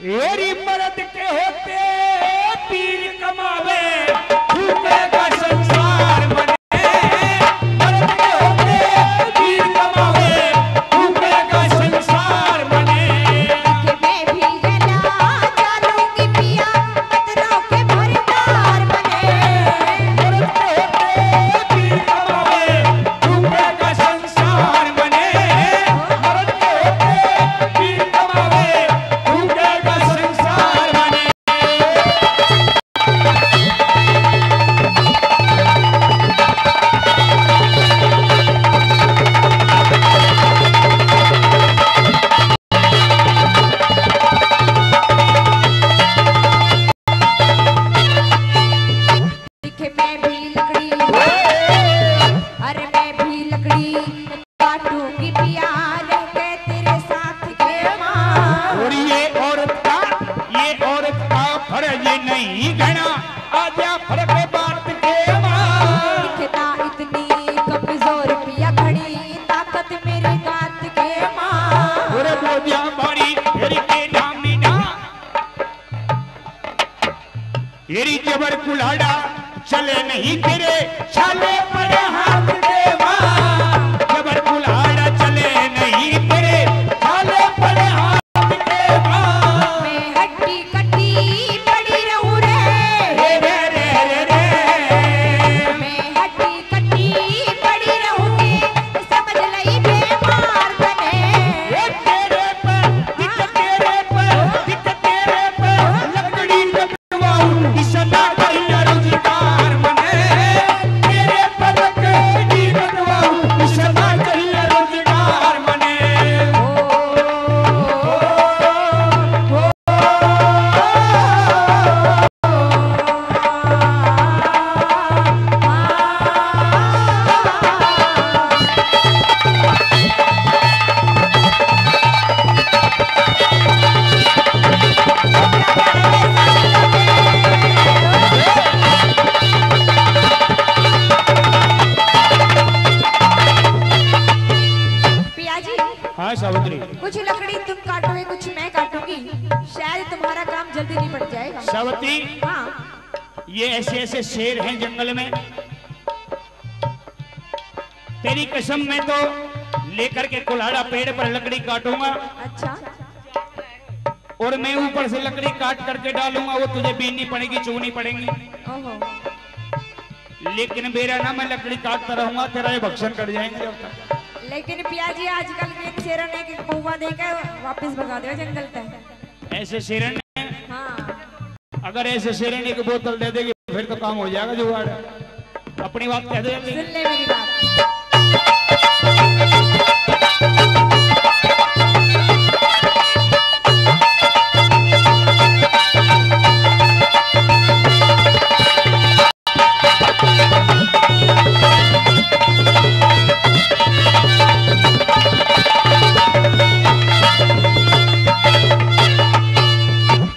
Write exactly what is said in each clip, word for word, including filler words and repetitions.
एरी मर्द के होते पीर कमावे, फूकेगा संसार मने। मर्द के होते पीर कमावे, फूकेगा संसार मने। कि मैं भी गला चालूंगी पिया, पत्थरों के भरदार मने। मर्द के होते पीर कमावे, फूकेगा संसार मने। मर्द के होते पीर कमावे, फूकेगा संसार मने। दिखे मैं भी लकड़ी, अरे मैं भी लकड़ी काटूंगी पिया रह के तेरे साथ के माँ। और ये औरत का, ये औरत का फर्ज नहीं घना, आजा फर्क बात के माँ। दिखता इतनी कमजोर पिया, घनी ताकत मेरे गात के माँ। और बोझा भारी फिर के डामी ना, तेरी जबर कुल्हाड़ा चले नहीं तेरे छाले पड़े हाथ के माँ। जबर कुल्हाड़ा चले नहीं तेरे छाले पड़े हाथ के माँ। मैं हड्डी कट्टी पड़ी रहूं रे। रे, रे, रे, रे, रे। मैं हड्डी कट्टी पड़ी रहूंगी, समझ लई बेमार तने। ए तेरे पे, दिख तेरे पे, दिख तेरे पे, लकड़ी कटवाऊं, इस ना करिया रोजगार मने। तेरे पे लकड़ी कटवाऊं, इस ना करिया रोजगार मने। ओ, ओ, ओ, ओ। पिया जी, हाँ सावित्री। कुछ लकड़ी तुम काटोगे, कुछ मैं काटूंगी, शायद तुम्हारा काम जल्दी निपट जाएगा। सावित्री, हाँ। ये ऐसे ऐसे शेर हैं जंगल में, तेरी कसम, मैं तो लेकर के कुल्हाड़ा पेड़ पर लकड़ी काटूंगा। अच्छा। और मैं ऊपर से लकड़ी काट करके डालूंगा, वो तुझे बीननी पड़ेगी, चुगनी पड़ेगी। ओहो। लेकिन बेरा ना, मैं लकड़ी काटता रहूंगा, तेरा ये भक्षण कर जाएंगे जब तक। लेकिन पिया जी, आजकल के शेर ने एक पौवा देकर वापस भगा दो जंगल तक। ऐसे शेर ने, हाँ। अगर ऐसे शेर ने एक बोतल दे देगी, फिर तो काम हो जाएगा जुगाड़। अपनी बात कह दे जल्दी। सुन ले मेरी बात।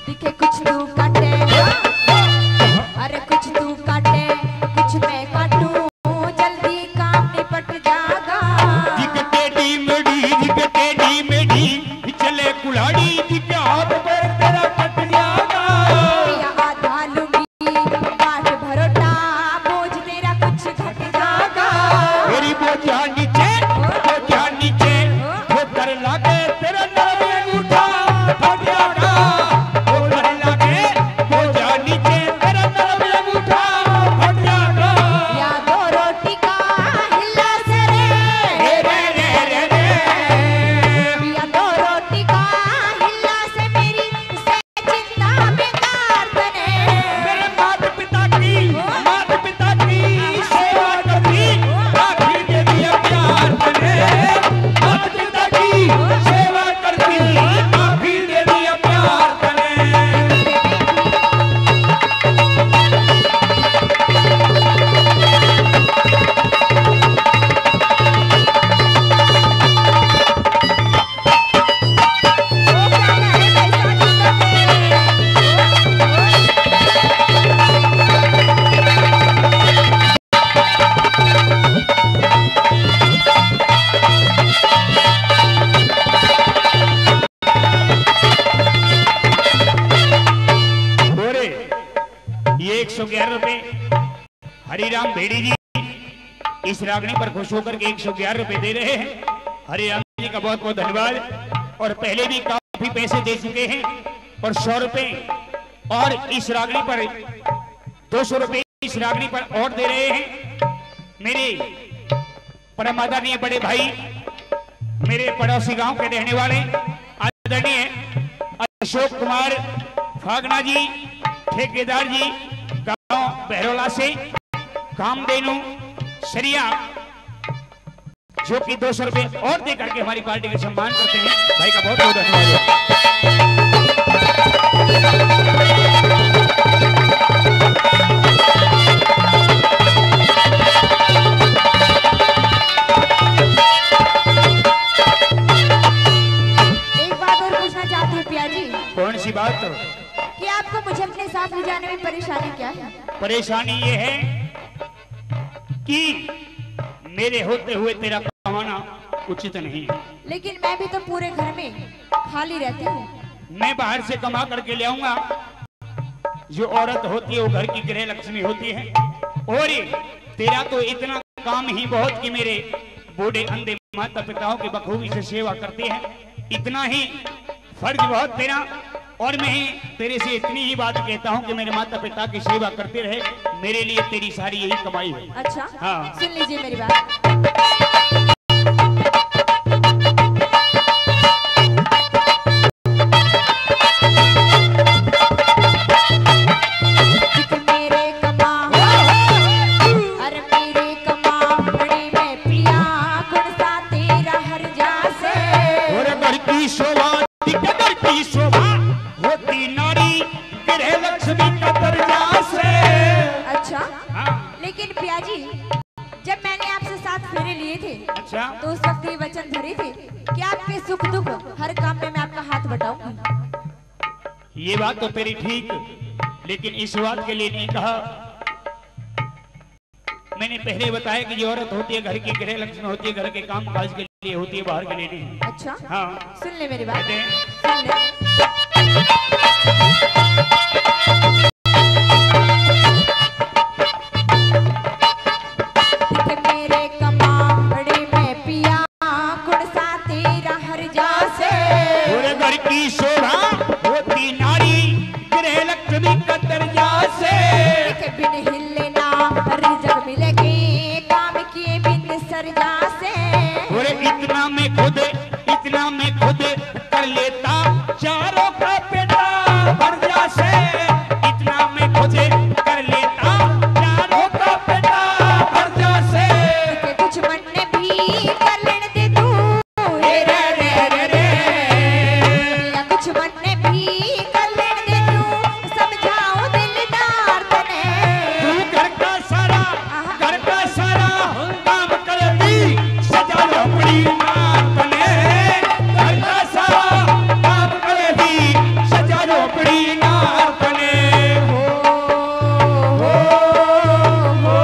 दिखे कुछ तू काटे, अरे कुछ तू काटे, कुछ मैं काटूं, जल्दी काम निपट एक सौ ग्यारह रुपए। हरिराम भेड़ी जी इस रागनी पर खुश होकर के एक सौ ग्यारह रुपए दे रहे हैं। हरिराम जी का बहुत बहुत धन्यवाद। और पहले भी काफी पैसे दे चुके हैं और सौ रुपए और इस रागनी पर दो सौ रुपए इस रागनी पर और दे रहे हैं। मेरे परम आदरणीय बड़े भाई, मेरे पड़ोसी गांव के रहने वाले आदरणीय अशोक कुमार फागना जी, ठेकेदार जी, गांव बहरोला से, कामधेनु सरिया, जो कि दो सौ रुपए और दे करके हमारी पार्टी का सम्मान करते हैं। भाई का बहुत बहुत धन्यवाद। एक बात और पूछना चाहती हूँ पिया जी। कौन सी बात? कि आपको मुझे अपने साथ ले जाने में परेशानी क्या है? परेशानी ये है कि मेरे होते हुए तेरा कमाना उचित नहीं है। लेकिन मैं भी तो पूरे घर में खाली रहती हूँ। मैं बाहर से कमा करके ले आऊंगा। जो औरत होती है वो घर की गृह लक्ष्मी होती है। और ये तेरा तो इतना काम ही बहुत कि मेरे बूढ़े अंधे माता पिताओं की बखूबी से सेवा करती है, इतना ही फर्ज बहुत तेरा। और मैं तेरे से इतनी ही बात कहता हूँ कि मेरे माता पिता की सेवा करते रहे, मेरे लिए तेरी सारी यही कमाई है। अच्छा, हाँ। सुन लीजिए मेरी बात। मेरे कमा, अरे मेरे कमावड़ी में पिया, कौन सा तेरा हर जा से? और घर की शोभा, घर की शोभा होती नारी, गृह लक्ष्मी का दर्जा से। अच्छा, हाँ। लेकिन पिया जी, जब मैंने आपसे सात फेरे लिए थे, अच्छा। तो उस वक्त ये वचन धरे थे कि आपके सुख दुख हर काम में मैं आपका हाथ बटाऊंगी। ये बात तो तेरी ठीक, लेकिन इस बात के लिए नहीं कहा। मैंने पहले बताया कि ये औरत होती है घर की गृह लक्ष्मी होती है, घर के काम काज के लिए होती है, बाहर के लिए नहीं। अच्छा, हाँ। सुन ले मेरी बात। कहते हैं। सुन ले। देख मेरे कमावड़े में पिया, कौन सा तेरा हर जा से? और घर की शोभा होती नारी, गृह लक्ष्मी का दर्जा से। देख बिन हिले ना रिजक मिलेगी, काम किए बिन सर जा से। और इतना मैं खुद, इतना मैं खुद कर लेता, चारों का बेटा भर जा से। इतना मैं खुद कर लेता, चारों का बेटा भर जा से। के कुछ मन ने भी कर लेने दे तू। रे रे रे रे रे। या कुछ मन ने भी कर लेने दे तू, समझाओ दिलदार तने। तू घर का सारा, आहा। घर का सारा काम कर दी, सजा लो अपनी नार तने। घर का सारा काम कर दी, सजा लो अपनी नार तने। हो, हो, हो, हो।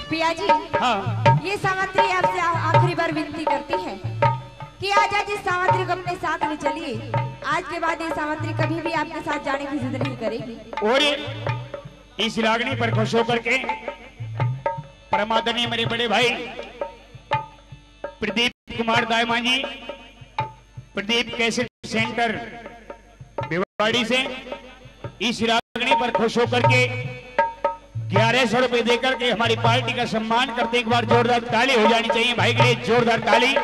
पिया जी, हाँ। ये सावित्री आपसे आ-, आखिरी बार विनती करती है कि आज, आज इस सावित्री को अपने साथ ले चलिए। आज के बाद ये सावित्री कभी भी आपके साथ जाने की जिद नहीं करेगी। और इस रागनी पर खुश होकर के परमादरणीय मेरे बड़े भाई प्रदीप कुमार दायमा जी, प्रदीप कैसेट सेंटर भिवाड़ी से इस रागनी पर खुश होकर के ग्यारह सौ रुपए देकर के हमारी पार्टी का सम्मान करते हैं। एक बार जोरदार ताली हो जानी चाहिए भाई के लिए, जोरदार ताली।